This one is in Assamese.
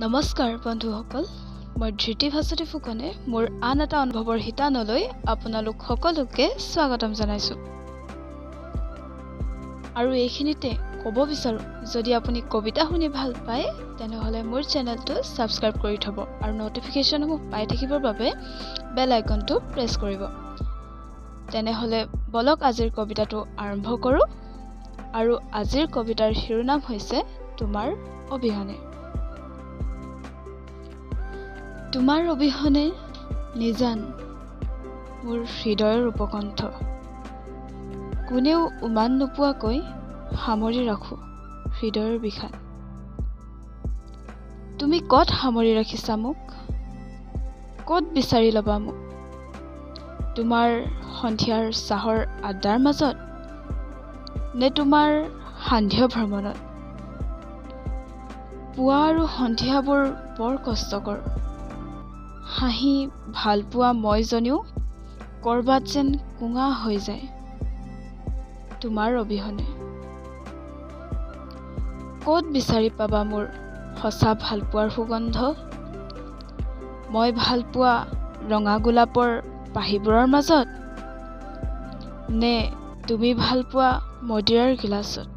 নমস্কাৰ বন্ধুসকল, মই ধৃতি ভাস্বতী ফুকনে মোৰ আন এটা অনুভৱৰ শিতানলৈ আপোনালোক সকলোকে স্বাগতম জনাইছোঁ। আৰু এইখিনিতে ক'ব বিচাৰোঁ, যদি আপুনি কবিতা শুনি ভাল পায় তেনেহ'লে মোৰ চেনেলটো ছাবস্ক্ৰাইব কৰি থ'ব আৰু ন'টিফিকেশ্যনসমূহ পাই থাকিবৰ বাবে বেল আইকনটো প্ৰেছ কৰিব। তেনেহ'লে বলক আজিৰ কবিতাটো আৰম্ভ কৰোঁ। আৰু আজিৰ কবিতাৰ শিৰোনাম হৈছে তোমাৰ অবিহনে। তোমাৰ অবিহনে নিজান মোৰ হৃদয়ৰ উপকণ্ঠ, কোনেও উমান নোপোৱাকৈ সামৰি ৰাখোঁ হৃদয়ৰ বিষাদ। তুমি ক'ত সামৰি ৰাখিছা মোক? ক'ত বিচাৰি ল'বা মোক? তোমাৰ সন্ধিয়াৰ চাহৰ আড্ডাৰ মাজত নে তোমাৰ সান্ধ্য ভ্ৰমণত? পুৱা আৰু সন্ধিয়াবোৰ বৰ কষ্টকৰ। হাঁহি ভালপোৱা মইজনীও ক'ৰবাত যেন কোঙা হৈ যায় তোমাৰ অবিহনে। ক'ত বিচাৰি পাবা মোৰ সঁচা ভালপোৱাৰ সুগন্ধ? মই ভালপোৱা ৰঙা গোলাপৰ পাহিবোৰৰ মাজত নে তুমি ভালপোৱা মদিৰাৰ গিলাচত?